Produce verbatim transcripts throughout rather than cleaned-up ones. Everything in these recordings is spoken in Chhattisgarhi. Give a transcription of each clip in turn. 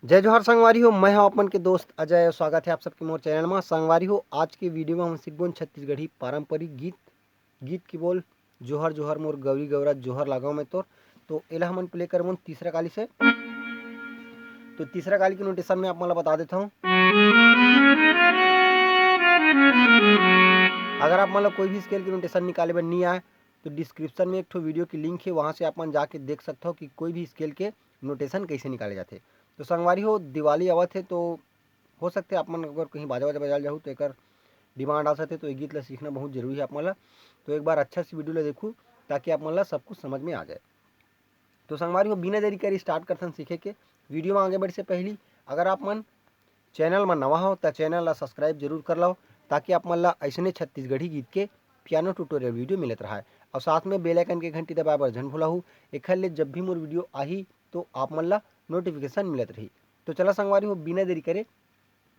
जय जोहार संगवारी हो, मैं हूं अपन के दोस्त अजय। स्वागत है आप सबके मोर चैनल में। संगवारी हो, आज के वीडियो में हम सीखबोन छत्तीसगढ़ी पारंपरिक गीत, गीत की बोल, जोहर जोहर मोर गौरी गौरा, जोहर लगाओ मैं तोर। तो एला हमन प्ले करबोन तीसरा काली से। तो तीसरा काली के नोटेशन में आप मन ला बता देता हूँ। अगर आप मन ला कोई भी स्केल के नोटेशन निकाले बर नहीं आए, तो डिस्क्रिप्शन में एक ठो वीडियो की लिंक है, वहाँ से आप मन जाके देख सकते हो कि कोई भी स्केल के नोटेशन कैसे निकाले जाते। तो संगवारी हो, दिवाली आवत है, तो हो सकते आप मन अगर कहीं बाजा वाजा बजाल जाहू, तो एकर डिमांड आ सकते। तो ये गीत ला सीखना बहुत जरूरी है आप मन ला। तो एक बार अच्छा से वीडियो ला देखू, ताकि आप मन ला सब कुछ समझ में आ जाए। तो संगवारी हो, बिना देरी करे स्टार्ट करथन सीखे के। वीडियो में आगे बढ़े से पहली अगर आप मन चैनल में नवा हो, तो चैनल ला सब्सक्राइब जरूर कर लो, ताकि आप मन ला ऐसने छत्तीसगढ़ी गीत के पियानो ट्यूटोरियल वीडियो मिलत रहे। और साथ में बेल आइकन के घंटी दबाए बर झन भुलाहू, एखर ले जब भी मोर वीडियो आही, तो आप मन ला नोटिफिकेशन मिलत रही। तो चला संगवारी हो, बिना देरी करे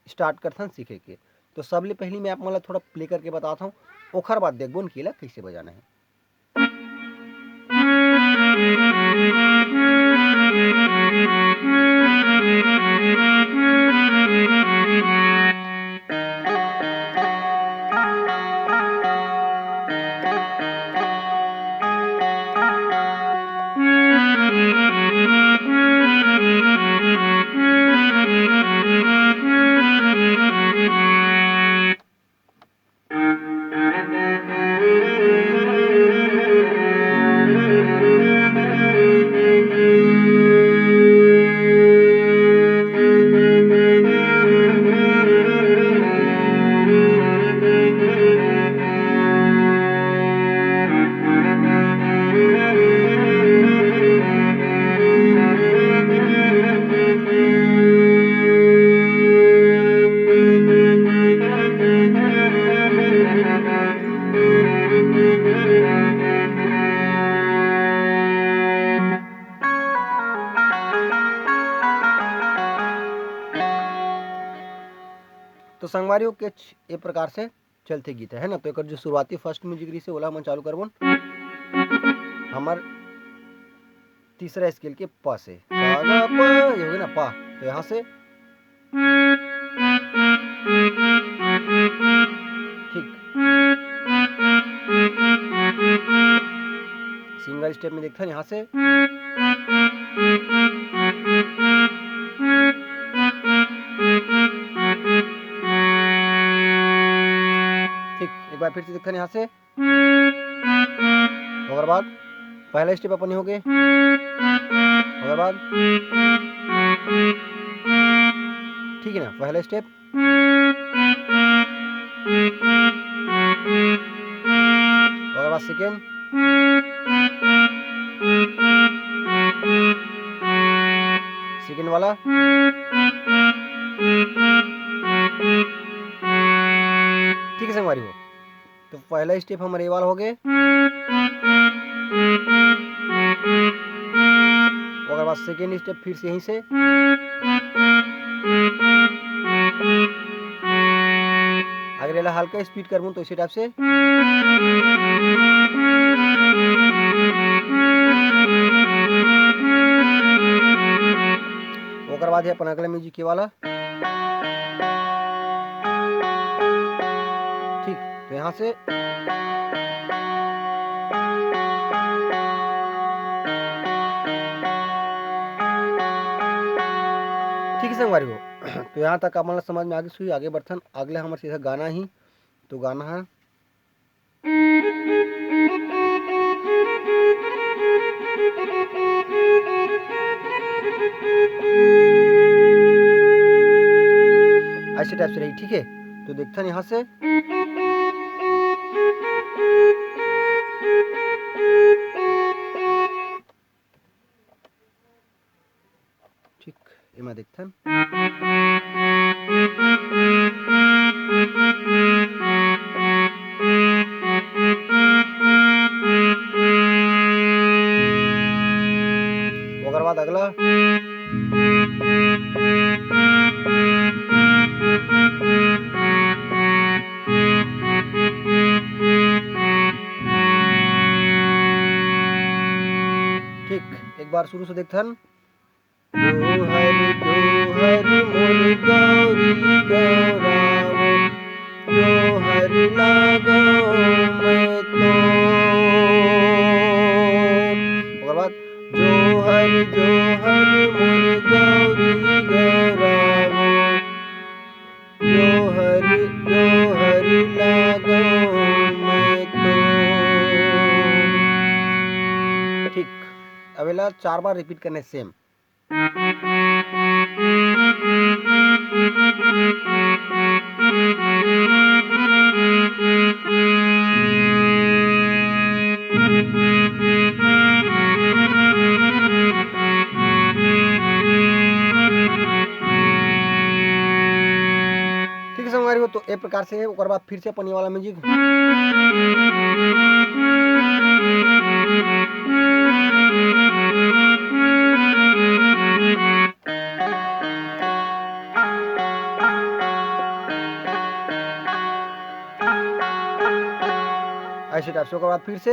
स्टार्ट करथन सीखे के। तो सबले पहली मैं आप मन ला थोड़ा प्ले करके बताता हूँ, ओखर बाद देखबोन कि एला कैसे बजाना है। तो संगवारी हो, कुछ ए प्रकार से चलथे गीत है, है ना। तो एकर जो शुरुआती फर्स्ट म्यूजिक रहिसे, ओला हमन चालू करबोन। हमर तीसरा स्केल के प से, सा गा प, ये हो गया ना प। तो यहाँ से ठीक सिंगल स्टेप में देखथन यहाँ से। ठीक, एक बार फिर से देखथन यहाँ से। ओकर बाद पहला स्टेप अपन हो गए। ओकर बाद ठीक है ना, पहला स्टेप। ओकर बाद सेकेंड। सेकेंड वाला। ठीक है संगवारी हो, तो पहला स्टेप हमर ए वाला हो गए। ओकर बाद सेकेंड स्टेप फिर से यहीं से। अगर एला हल्का स्पीड करबो तो इसी टाइप से। ओकर बाद है अपन अगला म्यूजिक के वाला। ठीक, तो यहाँ से ठीक है संगवारी हो, तो यहाँ तक आप मन ला समझ में आगे सुई, आगे बढ़थन। अगले हमर सीधा गाना ही, तो गाना है ऐसे टाइप से रही, ठीक है। तो देखथन यहाँ से ठीक, एमा देखथन। ओकर बाद अगला। ठीक, एक बार शुरू से देखथन। जोहर, जोहर, हरि मोर गौरी गौरांग, जोहर लागो मैं तो। ओकर बाद जोहर जोहर मोर गौरी गौरांग, जोहर जोहर लागो मैं तो। ठीक, अब एला चार बार रिपीट करने, सेम। ठीक है संगवारी हो, तो ए प्रकार से है। ओकर बाद फिर से अपन ये वाला म्यूजिक। ऐसे टाइप से, ओकर बाद फिर से।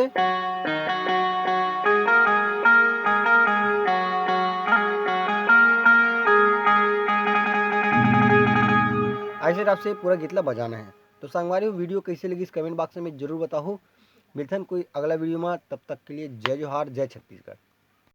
ऐसे टाइप से पूरा गीत ला बजाना है। तो संगवारी हो, वीडियो कैसे लगिस, कमेंट बॉक्स में जरूर बताओ। मिलथन कोई अगला वीडियो में, तब तक के लिए जय जोहार, जय छत्तीसगढ़।